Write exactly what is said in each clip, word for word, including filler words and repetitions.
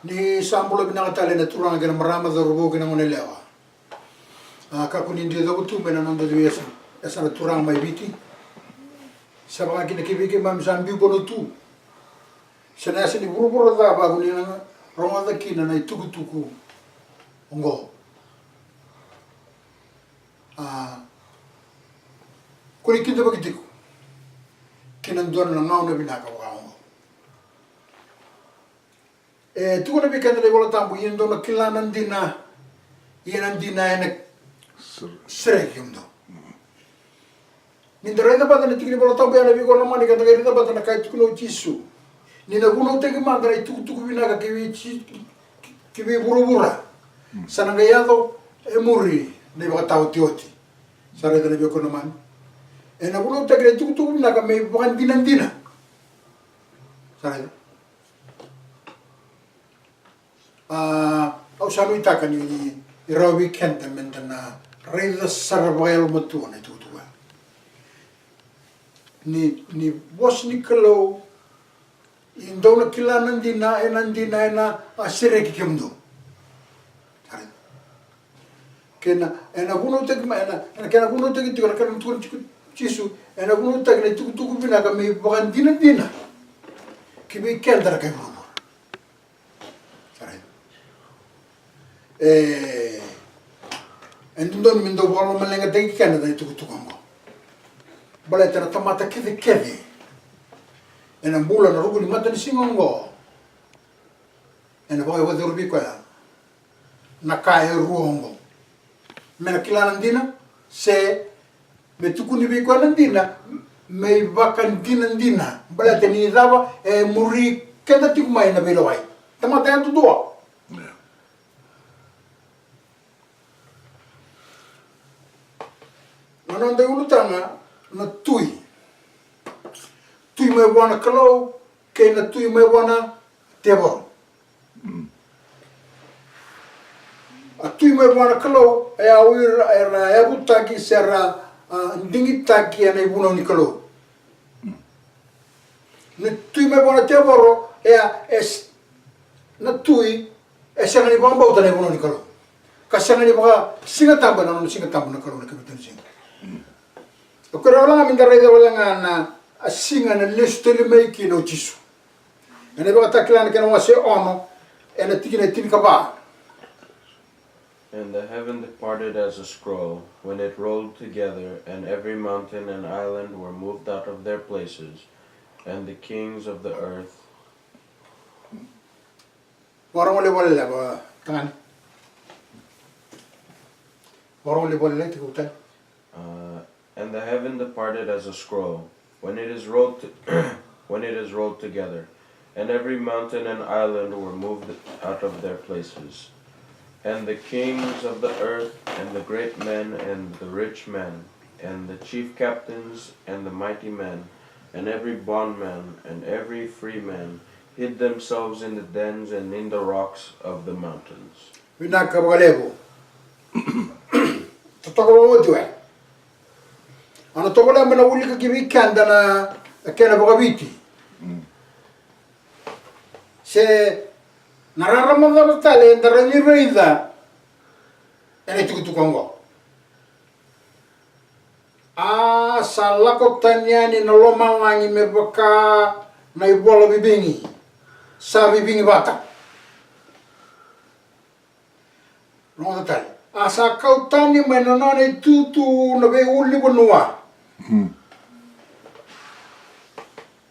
Ni sa bula vinaka tale na turaga kei na marama, cauravou kei na goneyalewa. A, kakua ni dui cavutu mai na noda dui yasa, yasa na turaga mai Viti. Sa vaka kina kei vei keimami sa biu vanua tu. Sa na yasa ni vuravura ca vaka ni na rogoca kina na itukutuku oqo. A, ko ni kidavaki tiko kina dua na gauna vinaka vaka oqo. E tukuna vei keda na iVola Tabu, ia dou na kila na dina, ia na dina ena sereki kemudou. Ni da raica vata na tiki ni Vola Tabu ya na veikoro lomani, ka da qai raica vata na ka e tukuna o Jisu. Ni na vunautaki mada na itukutuku vinaka ki vei Ji-, ki vei vuravura. Sa na qai yaco e muri na ivakataotioti. Sa raica na veikoro lomani. Ena vunautaki na itukutuku vinaka me ivakadinadina. Sa raica. A, au sa nuitaka ni, ni rawa vei keda me da na raica sara vakayalomatua na itukutuku ya. Ni, ni vosa ni Kalou, ia dou na kila na dina, ena dina ena a sereki kemudou. Sa raica. Kena, ena vunautaki mai, ena, ena kena vunautaki tiko, na kena tukuna tiko Jisu, ena vunautaki na itukutuku vinaka me ivakadinadina ki vei keda na kai vuravura. Sa raica. E, e dodonu me dau vakalomaleqataki keda na itukutuku oqo. Baleta na tamata kecekece ena bula na ruku ni matanisiga oqo, ena vakayacori vei koya na ka e rua oqo. Me na kila na dina, se me tukuni vei koya na dina me ivakadinadina. Baleta ni cava? E muri keda tiko mai na veilewai. Tamata yadudua. Na noda iulutaga na tui. Tui mai vua na Kalou kei na tui mai vua na tevoro. A tui mai vua na Kalou e a o ira era yavutaki se ra, a, digitaki ena ivunau ni Kalou. Na tui mai vua na tevoro e a, e s-, na tui e sega ni vakabauta na ivunau ni Kalou, ka sega ni vakasigatabu ena nona sigatabu na Kalou na kena tani siga. O keirau wale ga me da raica wale ga na a siga ena lesu tale mai kina o Jisu. Ena iVakatakila na kena wase ono, ena tikina e tinikava. And the heaven departed as a scroll, when it rolled together, and every mountain and island were moved out of their places, and the kings of the earth. Vakarau levu wale, tagane. Vakarau levu wale, tiko tale. Uh, and the heaven departed as a scroll, when it is rolled to-, when it is rolled together, and every mountain and island were moved out of their places. And the kings of the earth, and the great men, and the rich men, and the chief captains, and the mighty men, and every bondman, and every free man, hid themselves in the dens and in the rocks of the mountains. Vinaka vakalevu. Totoka vakaoti we. Au na tovolea me na wilika ki vei keda na, na kena vakaviti. Mm. Se na rarama cava tale eda rawa ni raica ena itukutuku oqo. A sa lako tani yani na lomalagi me vaka na ivola vivigi sa vivigi vata. Rogoca tale. A sa kau tani mai na nona itutu na veiulunivanua. Mm.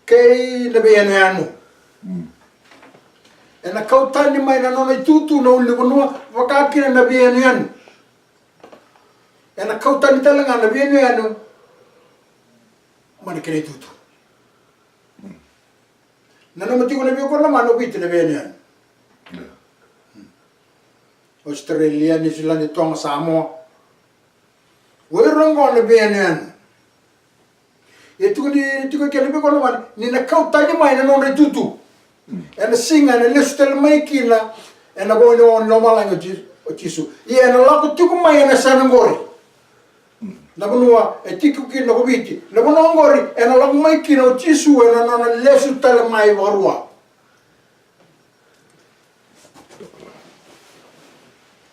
Kei na veiyanuyanu. Mm. Ena kau tani mai na nona itutu na ulunivanua, vaka kina na veiyanuyanu. Ena kau tani tale ga na veiyanuyanu mai na kena itutu. Mm. Nanuma tiko na veikoro lomani, o Viti na veiyanuyanu. Yeah. Australia, Niusiladi, Toga, Samoa. O ira oqo na veiyanuyanu. E tukuni tiko kina na veikoro lomani ni na kau tani mai na nodra itutu. Mm. Ena siga ena lesu tale mai kina ena vakaogaoga ni lomalagi o Ji-, o Jisu. Ia ena lako tiko mai ena yasana oqori. Na vanua e tiko kina ko Viti. Na vanua oqori ena lako mai kina o Jisu ena nona lesu tale mai vakarua.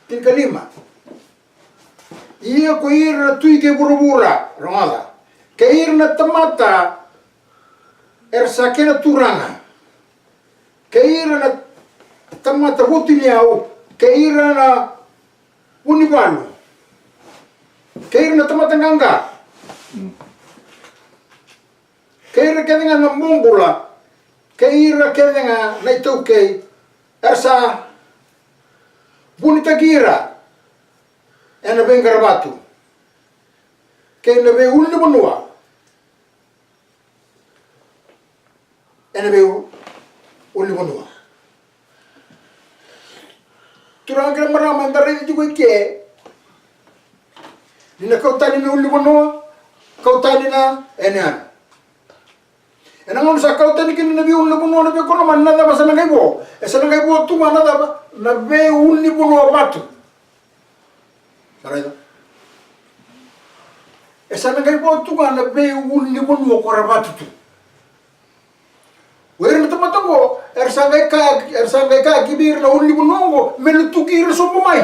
Tinikalima. Ia ko ira na tui kei vuravura, rogoca, kei ira na tamata era sa kena turaga, kei ira na tamata vutuniyau, kei ira na vunivalu, kei ira na tamata qaqa, kei ira kece ga na bobula, kei ira kece ga na itaukei, era sa vunitaki ira ena veiqaravatu kei na veiulunivanua, ena veiulunivanua. Turaga kei na marama, eda raica tiko i ke ni na kau tani na ulunivanua, kau tani na yanuyanu. Ena gauna sa kau tani kina na veiulunivanua na veikoromani, na cava sa na qai vo? E sa na qai vo tu ga na cava? Na veiulunivanua vatu. Sa raica? E sa na qai vo tu ga na veiulunivanua ko ra vatu tu. O ira na tamata oqo era sa qai kaya, era sa qai kaya ki vei ira na ulunivanua oqo me lutuki ira sobu mai.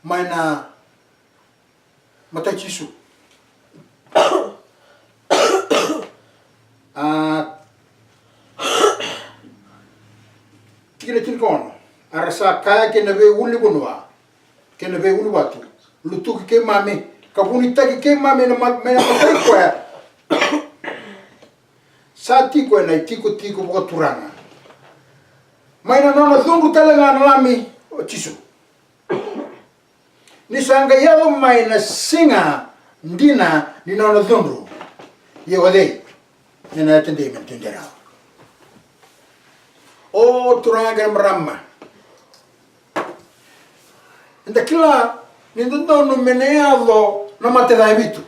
Mai na matai Jisu. A, tikina tinikaono. A ra sa kaya kei na veiulunivanua kei na veiuluvatu, lutuki keimami ka vunitaki keimami na ma-, mai na matai koya sa tiko ena itikotiko vakaturaga, mai na nona cudru tale ga na Lami o Jisu. Ni sa qai yaco mai na siga dina ni nona cudru. Ia o cei ena yatodei me na tudei rawa? O turaga kei na marama, eda kila ni dodonu me na yaco na mate ca e vitu.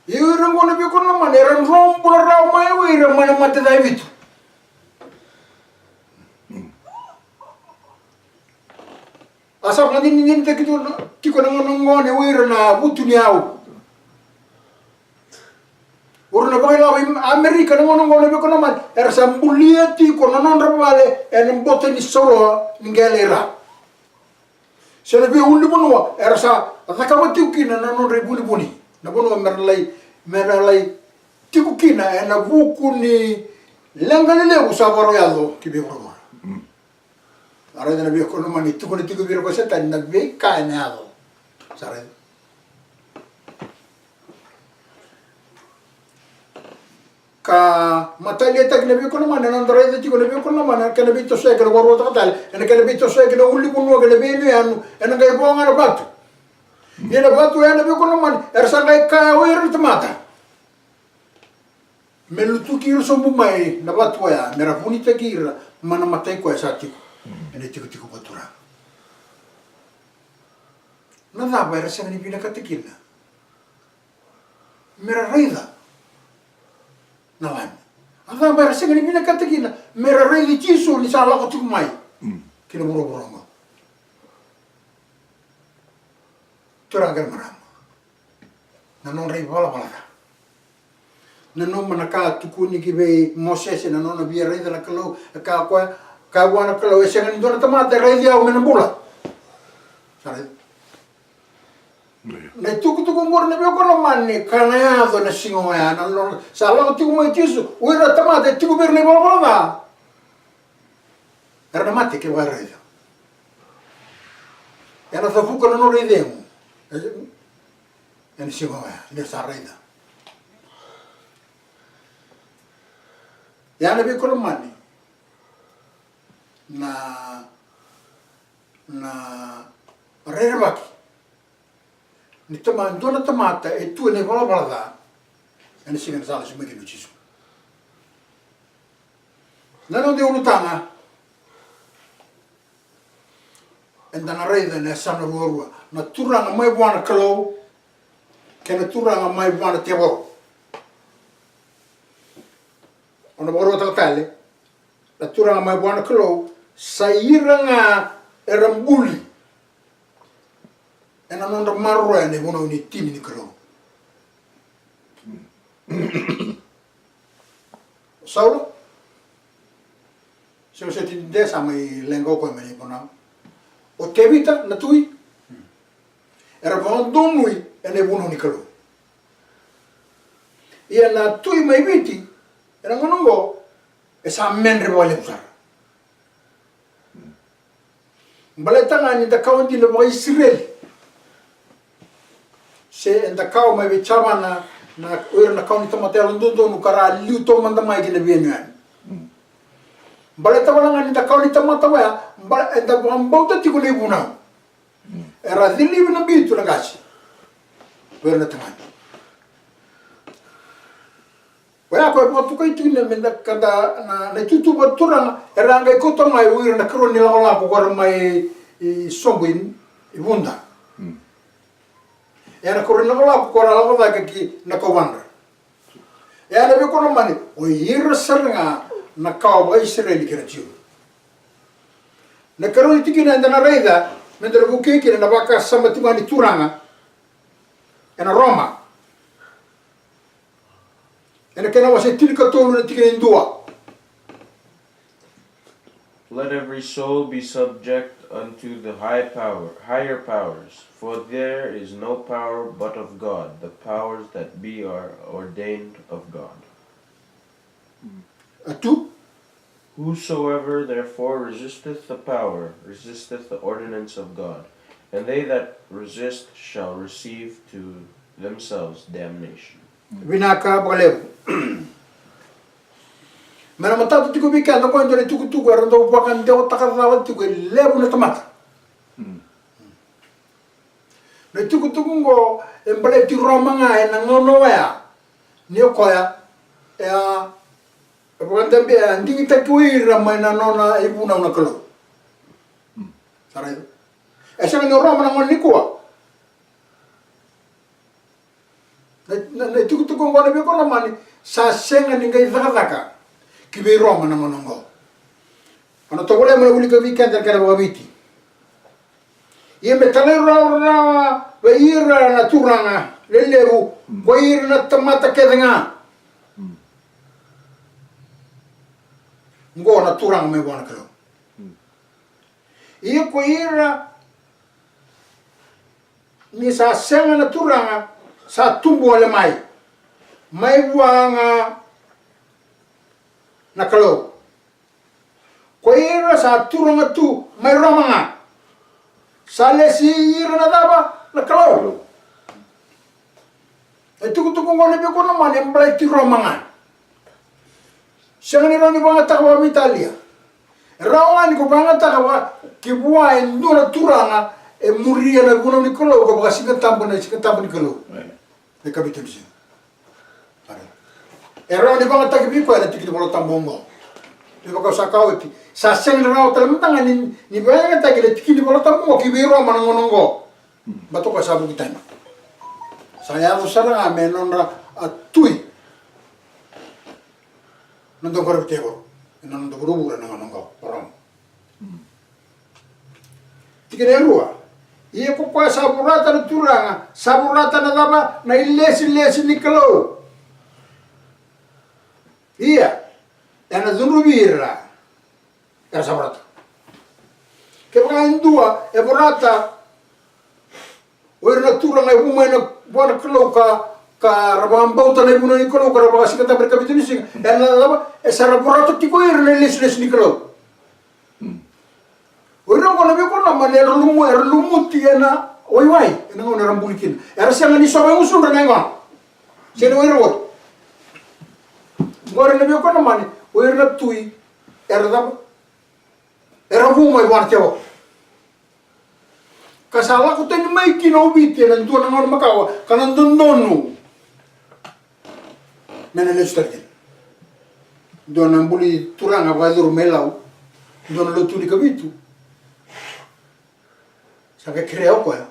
Ia o ira oqo na veikoromani era dro bula rawa mai o ira mai na mate ca e vitu. A sa vakadinadinataki tiko na, tiko na gauna oqo ni o ira na vutuniyau. O ira na vakailavo i Amerika na gauna oqo na veikoromani era sa bulia tiko na nodra vale ena boto ni soro ni qele i ra. Se na veiulunivanua era sa cakava tiko kina na nodra ivunivuni, na vanua mera lai, mera lai tiko kina ena vuku ni leqa lelevu sa vakarau yaco ki vei vuravura. A raica na veikoromani, tukuna tiko vei ira ko Setani na veika ena yaco. Sa raica. Ka mataliataki na veikoromani, ena noda raica tiko na veikoromani, na kena veitosoyaki na vakaruataka tale, ena kena veitosoyaki na ulunivanua kei na veiyanuyanu, ena qai vo ga na vatu. Ia na vatu oya na veikoromani, era sa qai kaya o ira na tamata me lutuki ira sobu mai na vatu oya, mera vunitaki ira mai na matai koya sa tiko ena itikotiko vakaturaga. Na cava era sega ni vinakata kina mera raica na Lami? A cava era sega ni vinakata kina mera raici Jisu ni sa lako tiko mai ki na vuravura oqo? Turaga kei na marama, na nodra ivalavala ca. Nanuma na ka tukuni ki vei Mosese, na nona via raica na Kalou, e kaya o koya, kaya vua na Kalou, e sega ni dua na tamata e raici au me na bula. Sa raica? Na itukutuku oqori na veikoromani, ka na yaco na siga oya, na nona sa lako tiko mai Jisu, o ira na tamata e tiko vei ira na ivalavala ca, era na mate kevaka era raica. Ena cavuka na nodra icegu ena siga oya ni ra sa raica. Ia na veikoromani, na, na rerevaki ni tama, dua na tamata e tu ena ivalavala ca, ena siga ena sa lesu mai kina o Jisu. Na noda ulutaga, eda na raica na yasana ruarua, na turaga mai vua na Kalou kei na turaga mai vua na tevoro. O na vakaruataka tale, na turaga mai vua na Kalou, sa ira ga era buli ena nodra maroroya na ivunau ni tini ni Kalou. O Saula, se o seti dede sa mai leqa o koya mai na ivunau. O Tevita na tui, era vakadonui ena ivunau ni Kalou. Ia na tui mai Viti ena gauna oqo e sa medre vakalevu sara. Baleta ga ni da kawa dina vakaIsireli, se eda kawa mai vei Javana, na o ira na kawa ni tamata yalododonu ka ra liu taumada mai ki na veiyanuyanu. Baleta wale ga ni da kawa ni tamata oya, bale eda vakabauta tiko na ivunau. Era cilivi na bitu na qase. O ira na tagane. Oya ko e vakatokai tiko ni me da, ka da, na, na itutu vakaturaga era a qai kauta mai o ira na karua ni lakolako ko ra mai i soqo i, i Vuda. Ena karua ni lakolako ko ra lako cake ki na kauvadra. Ena veikonamani o ira sara ga na kawa vakaIsireli kei na Jiu. Na karua ni tikina eda na raica me da na vukei kina na vakasama tiko ga ni turaga ena Roma. Ena kena wase tinikatolu na tikina e dua. Let every soul be subject unto the high power, higher powers, for there is no power but of God, the powers that be are ordained of God. A tu. Whosoever therefore resisteth the power resisteth the ordinance of God, and they that resist shall receive to themselves damnation. Vinaka vakalevu. Me na matata tiko vei keda oqo e dua na itukutuku era dau vakadewataka cala tiko e levu na tamata. Na itukutuku oqo e baleti Roma ga ena gauna oya. Ni o koya e a, e vakadabe, e a digitaki o ira mai na nona ivunau na Kalou. Sa raica? E sega ni o Roma na gauna nikua. Na, na, na itukutuku oqo na veikonamani sa sega ni qai cakacaka ki vei Roma na gauna oqo. O na tovolea me na wilika vei keda na kena vakaviti. Ia me talairawarawa vei ira na turaga lelevu ko ira na tamata kece ga. Oqo na turaga mai vua na Kalou. Ia ko ira ni sa sega na turaga sa tubu wale mai mai vua ga na Kalou. Ko ira sa turaga tu mai Roma ga. Sa lesi ira na cava? Na Kalou. E tukutuku oqo na veikonamani e baleti Roma ga. Sega ni rawa ni vagataka vakaveitalia. E rawa ga ni ko vagataka vaka ki vua e dua na turaga e muria na vunau ni Kalou ka vakasigatabu na Sigatabu ni Kalou. Na ikavitu ni siga. E rawa ni vagataki vei koya na tiki ni Vola Tabu oqo. Me vaka au sa kaya oti, sa sega ni rawa tale mada ga ni, ni vagataki na tiki ni Vola Tabu oqo ki vei Roma na gauna oqo. Baleta o koya sa vuki tani. Sa yaco sara ga me nodra a tui. Na dau qaravi tevoro ena noda vuravura na gauna oqo o Roma. Tikina e rua. Ia ko koya sa vorata na Turaga sa vorata na cava? Na ilesilesi ni Kalou. Ia ena cudruvi ira era sa vorata. Kevaka e dua e vorata o ira na turaga e vu mai na vua na Kalou ka, ka ra vakabauta na ivunau ni Kalou ka ra vakasigatabu ena ikavitu ni siga, ena cava? E sa ra vorata tiko ira na ilesilesi ni Kalou. O ira oqo na veikonamani era lumu, era lumuti ena waiwai ena gauna era buli kina. Era sega ni sova e gusudra na yagona. Sega ni o ira oqori. Oqori na veikonamani o ira na tui era cava? Era vu mai vua na Tevoro. Ka sa lako tani mai kina o Viti ena dua na gauna makawa ka na dodonu me na lesu tale kina. Dua na buli turaga vakayacori mai Lau, dua na lotu ni kavitu. Sa qai kerea o koya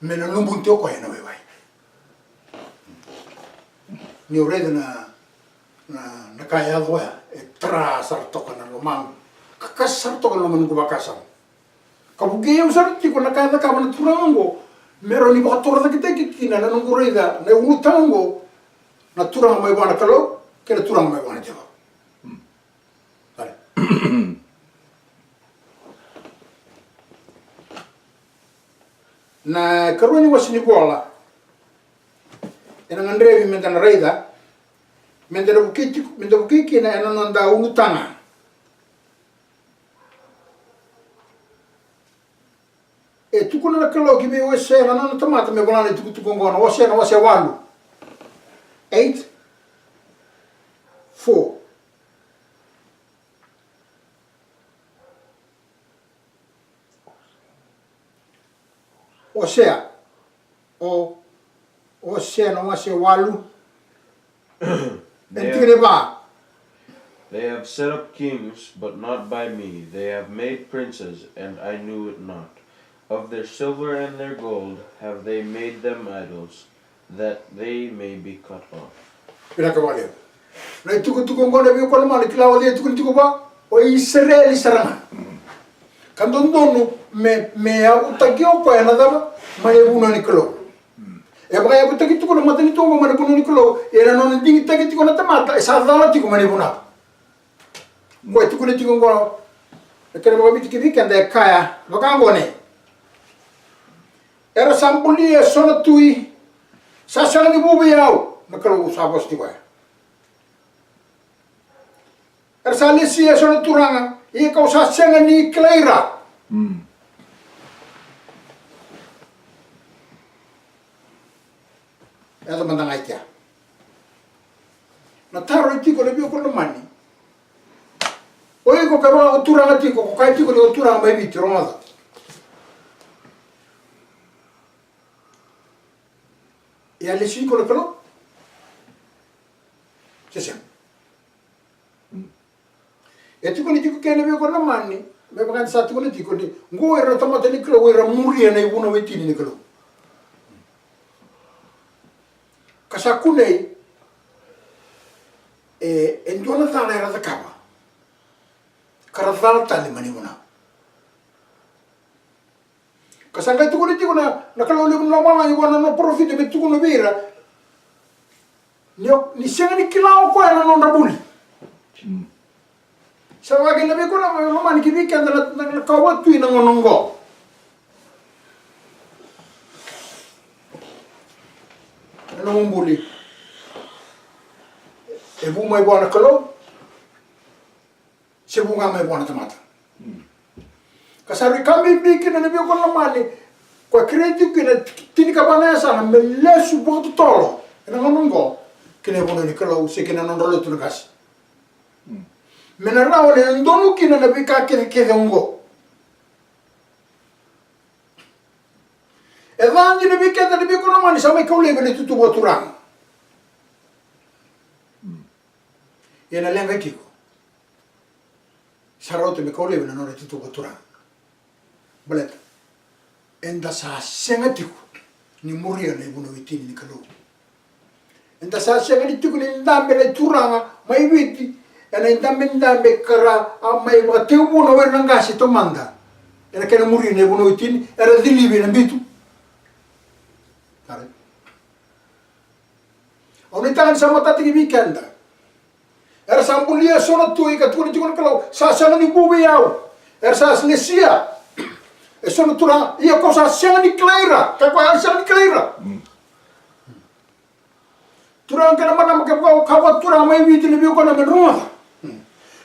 me na lubuti o koya ena waiwai. Niu raica na, na, na ka e yaco oya, e tara sara toka na lomaqu. Ka kasa sara toka na loma ni noqu vakasama. Ka vukei au sara tiko na ka e cakava na turaga oqo. Me rawa ni vakatorocaketaki kina na noqu raica na ulutaga oqo, na turaga mai vua na Kalou kei na turaga mai vua na Jiova. Sara. Na ikarua ni wase ni vola ena gadrevi meda na raica, meda na vukei tiko, meda vukei kina ena noda ulutaga. E tukuna na Kalou ki vei Osea na nona tamata me vola na itukutuku oqo, na Osea, na wase walu. Eight, four. Osea. O, Osea na wase walu. They have, they have set up kings, but not by me. They have made princes, and I knew it not. Of their silver and their gold have they made them idols, that they may be cut off. Vinaka vakalevu. Na itukutuku oqo na vei koya na mana kila o cei e tukuna tiko vua, o Isireli sara ga. Ka dodonu me, me yavutaki o koya na cava? Mai vunau ni Kalou. E vakayavutaki tiko na matanitu oqo mai na vunau ni Kalou, ia na nona digitaki tiko na tamata e sa cala tiko mai na ivunau. Qo e tukuna tiko oqo na kena vakaviti ki vei keda e kaya vaka oqo ne. Era sa bulia eso na tui, sa sega ni vu vei au, na Kalou sa vosa tiko ya. Era sa lesia eso na turaga, ia kau sa sega ni kilai ira. Mm. Yaco mada ga i kea. Na taro e tiko na vei iko na mani. O iko ka rogoca ko turaga tiko, ko kaya tiko ni ko turaga mai Viti, rogoca. E a lesi iko na Kalou? Se sega. E tukuni tiko kina vei iko na mani, me vaka eda sa tukuna tiko ni, qo ira na tamata ni Kalou, era muria na ivunau e tini ni Kalou. Ka sa kunei, e, e dua na cala era cakava. Ka ra cala tale mai na ivunau. Ka sa qai tukuna tiko na, na Kalou levu na lomalagi vua na nona parofita me tukuna vei ira. Ni, ni sega ni kila o koya na nodra buli. Mm. Sa vaka kina vei koya na lomani ki vei keda na, na, na kawa tu ena gauna oqo. Na nomu buli. E vu mai vua na Kalou. Se vu ga mai vua na tamata. Ka sa rui ka bibi kina na vei iko na mani, ko kerei tiko kina tinikava na yasana me lesu vakatotolo ena gauna oqo kina ivunau ni Kalou se kina nodra lotu na qase. Me na rawa ni donu kina na veika kecekece oqo. E ca dina vei keda na vei iko na mani sa mai kau laivi na itutu vakaturaga. Ia na leqa tiko. Sa rauta me kau laivi na nodra itutu vakaturaga. Baleta eda sa sega tiko ni muria na ivunau e tini ni Kalou. Eda sa sega ni tiko ni dabe na turaga mai Viti ena idabedabe ka ra a mai vakatekivu na were na qase taumada. Ena kena muria na ivunau e tini, era cilivi ena bitu. Au nuitaka ni sa matata ki vei keda. Era sa bulia eso na tui ka tukuna tiko na Kalou, sa sega ni vu vei au. Era sa lesia eso na turaga, ia kau sa sega ni kilai ira. Ka koya, au sega ni kilai ira. Turaga kei na marama, kevaka o kaya vua turaga mai Viti na vei iko na mani, rogoca.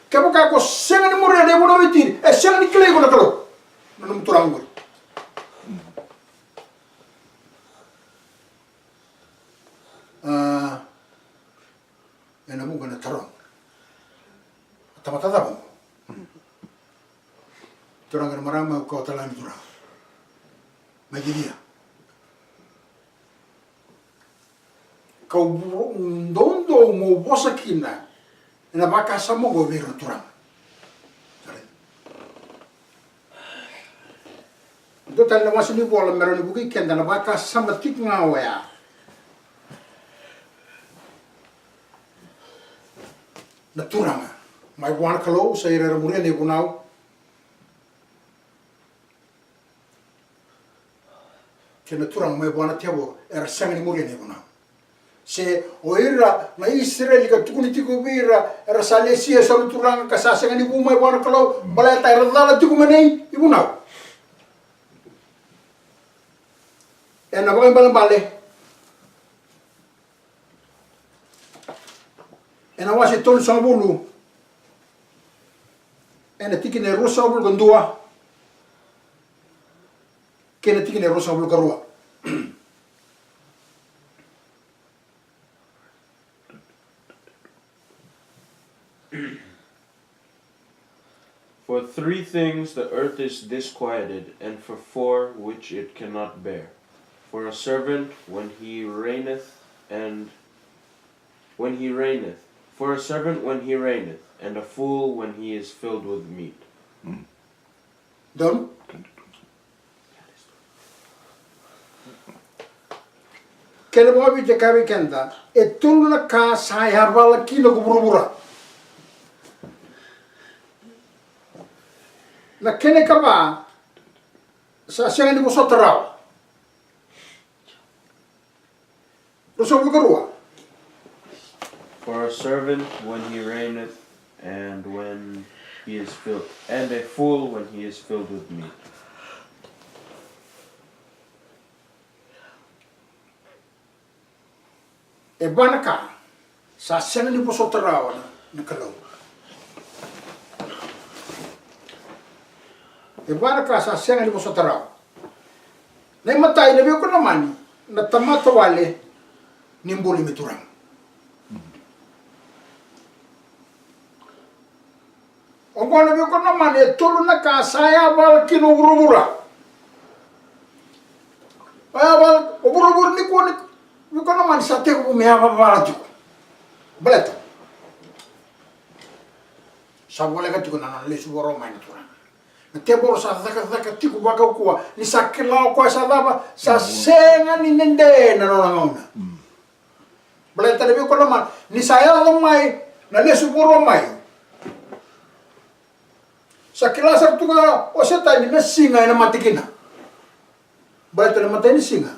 Kevaka ko sega ni muria na ivunau e tini, e sega ni kilai iko na Kalou. Na nomu turaga qori. A, ena vuqa na taroga. A tamata cava oqo? Turaga kei na marama, au kawa tale ga ni turaga mai Cicia. Kau doudou meu vosa kina ena vakasama oqo vei ira na turaga. Dua tale na wase ni vola me rawa ni vukei keda na vakasama tiko ga oya. Na turaga mai vua na Kalou, sa ira era muria na ivunau. kei na turaga mai vua na tevoro, era sega ni muria na ivunau. Se o ira na Isireli ka tukuni tiko vei ira, era sa lesia e so na turaga ka sa sega ni vu mai vua na Kalou, baleta era cala tiko mai na ivunau. Ena Vakaibalebale, ena wase tolusagavulu, ena tikina e ruasagavulu ka dua kei na tikina e ruasagavulu ka rua. For three things the earth is disquieted, and for four which it cannot bear. For a servant when he reigneth, and when he reigneth, for a servant when he reigneth, and a fool when he is filled with meat. Donu. Kena vakaviti e kaya vei keda, e tolu na ka sa yavala kina ko vuravura. Na kena ikava, sa sega ni vosota rawa. Ruasagavulu ka rua. For a servant when he reigneth, and when he is filled, and a fool when he is filled with meat. E va na ka sa sega ni vosota rawa na, na Kalou. E va na ka sa sega ni vosota rawa. Na imatai, na veikonamani, na tamata wale ni buli me turaga. Oqo na veikonamani e tolu na ka sa yavala kina o vuravura. O yavala, o vuravura nikua ni veikonamani sa tekivu me yavavala tiko. Baleta sa voleka tiko na nona lesu vakarau mai na Turaga. Na tevoro sa cakacaka tiko vakaukauwa, ni sa kila o koya sa cava, sa sega ni dede na nona gauna. Baleta na veikonamani, ni sa yaco mai na lesu vakarau mai, sa kila sara tu ga o Setani na siga ena mate kina. Baleta na imatai ni siga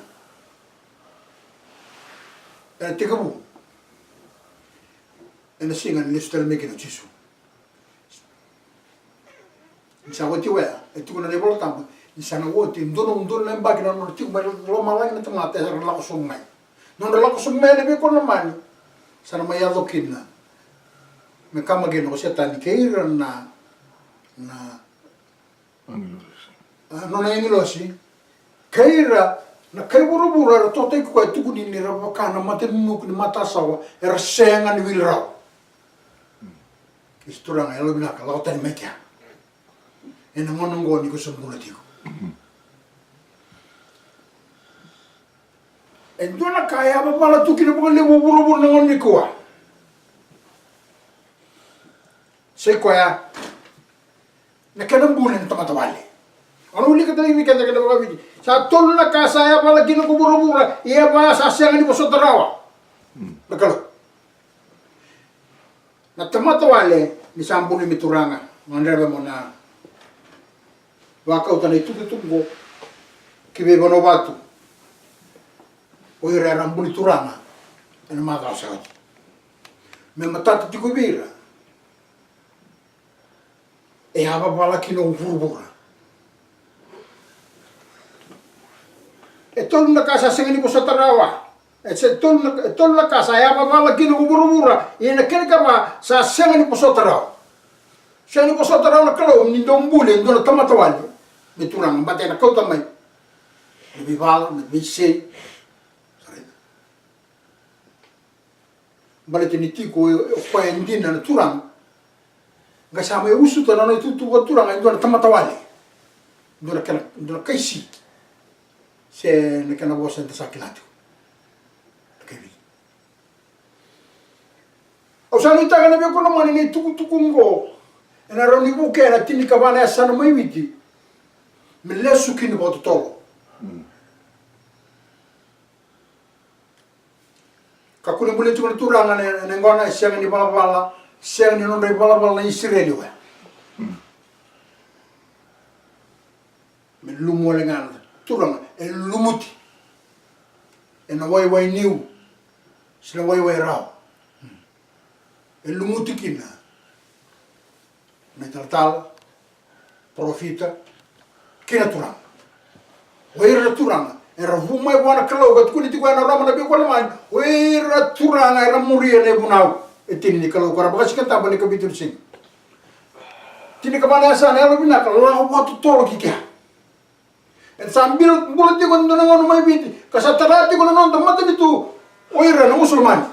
ena tekivu ena siga ni lesu tale mai kina o Jisu. Ni sa oti oya, e tukuna na iVola Tabu ni sa na oti e dua na udolu na yabaki na nodra tiko mai lomalagi na tamata era lako sobu mai. Nodra lako sobu mai na veikonamani, sa na mai yaco kina me kama kina o Setani kei ira na, na, a, nona agilosi, kei ira na kai vuravura era totaki koya, e tukuni ni ra vaka na matanuku ni matasawa, era sega ni wili rawa. Kei se Turaga, yalovinaka, lako tani mai kea. Ena gauna oqo ni ko sa bula tiko. E dua na ka e yavavala tu kina vakalevu o vuravura na gauna nikua. Sai koya na kena buli na tamata wale. Au na wilika tale vei keda, keda vakaviti. Sa tolu na ka sa yavala kina ko vuravura, ia va sa sega ni vosota rawa na Kalou. Na tamata wale ni sa buli me turaga, gadreva mo na vakauta na itukutuku qo ki vei Vanuatu. O ira era buli turaga ena macawa sa oti. Me matata tiko vei ira, e yavavala kina o vuravura. E tolu na ka sa sega ni vosota rawa. E se tolu na, e tolu na ka sa yavavala kina o vuravura. Ia na kena ikava sa sega ni vosota rawa. Sega ni vosota rawa na Kalou ni dau buli e dua na tamata wale me turaga, baleta ena kauta mai na veivala, na veisei. Baleta ni tiko o koya e dina na Turaga, qai sa mai usuta na nona itukutuku vakaturaga e dua na tamata wale, dua na kena, dua na kaisi, se na kena vosa eda sa kila tiko. Na kaivi. Au sa nuitaka na veikonamani ni itukutuku oqo ena rawa ni vukea na tinikava na yasana mai Viti me lesu kina vakatotolo. Kakua ni bulia tiko na turaga na, na yaqona, e sega ni valavala, sega ni nodra ivalavala na Isireli oya. Me lumu wale ga na turaga, e lumuti. Waiwai niu, se na waiwai rau. E lumuti kina na italatala, parofita, kei na turaga. O ira na turaga era vu mai vua na Kalou, ka tukuni tiko ena Roma na veikau lomani, o ira na turaga era muria na ivunau e tini ni Kalou, ka ra vakasikataba ni kavitu ni siga. Tinikava na yasana, yalovinaka, lako vakatotolo ki kea. Eda sa bula, bula tiko ena dua na gauna mai Viti, ka sa tara tiko na noda matanitu o ira na Musulomani.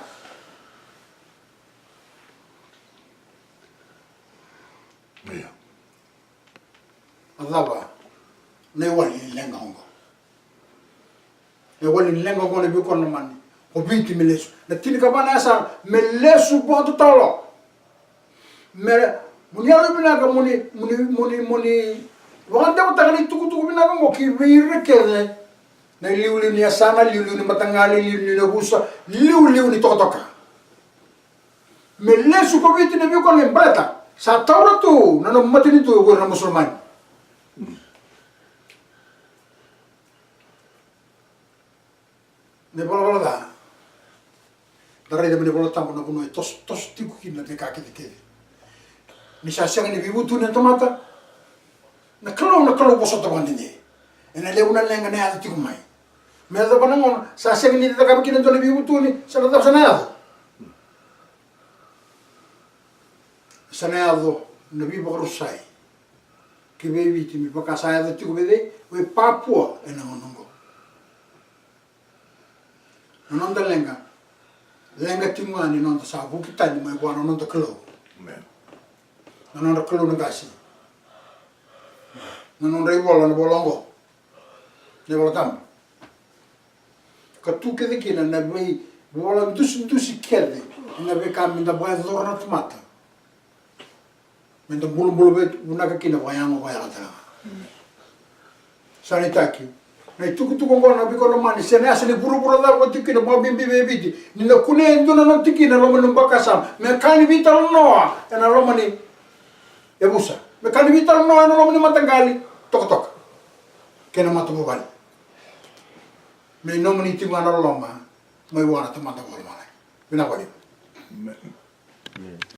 Io. A cava na iwali ni leqa oqo? Na iwali ni leqa oqo na veikau lomani, o Viti me lesu. Na tinikava na yasana me lesu vakatotolo. Me, mo ni yalovinaka, mo ni, mo ni, mo ni, mo ni vakadewataka na itukutuku vinaka oqo ki vei ira kece na iliuliu ni yasana, liuliu ni mataqali, liuliu ni yavusa, liuliu ni tokatoka. Me lesu ko Viti na veikau lomani, baleta sa taura tu na nomu matanitu ko ira na Musulomani. Na ivalavala ca, da raica mai na iVolatabu na vanua e toso, toso tiko kina na veika kecekece. Ni sa sega ni veivutuni na tamata, na Kalou, na Kalou vosota vakadede. Ena levu na leqa na yaco tiko mai. Me yacova na gauna sa sega ni cakava kina dua na veivutuni, sa na cava sa na yaco? Sa na yaco na veivakarusai ki vei Viti, me vaka sa yaco tiko vei cei? Vei Papua ena gauna oqo. Na noda leqa, leqa tiko ga ni noda sa vuki tani mai vua na noda Kalou. Amen. Na nodra kalou na qase. Na nodra ivola na vola oqo, na iVolatabu. Ka tu kece kina na veivola dusidusi kece, na veika me da vakayacora na tamata. Me da bulabula vei, vinaka kina vakayago, vakayago tale ga. Sa neitaki. Na itukutuku oqo na veikau lomani, se na yasa ni vuravura cava tiko kina, vakabibi vei Viti. Ni na kunea e dua na nomu tikina e loma ni nomu vakasama, me ka ni veitalanoa ena loma ni yavusa. Me ka ni veitalanoa ena loma ni mataqali, tokatoka, kei na matavuvale. Me nomuni tiko ga na loloma mai vua na Tamada Vakalomalagi. Vinaka vakalevu. Amen.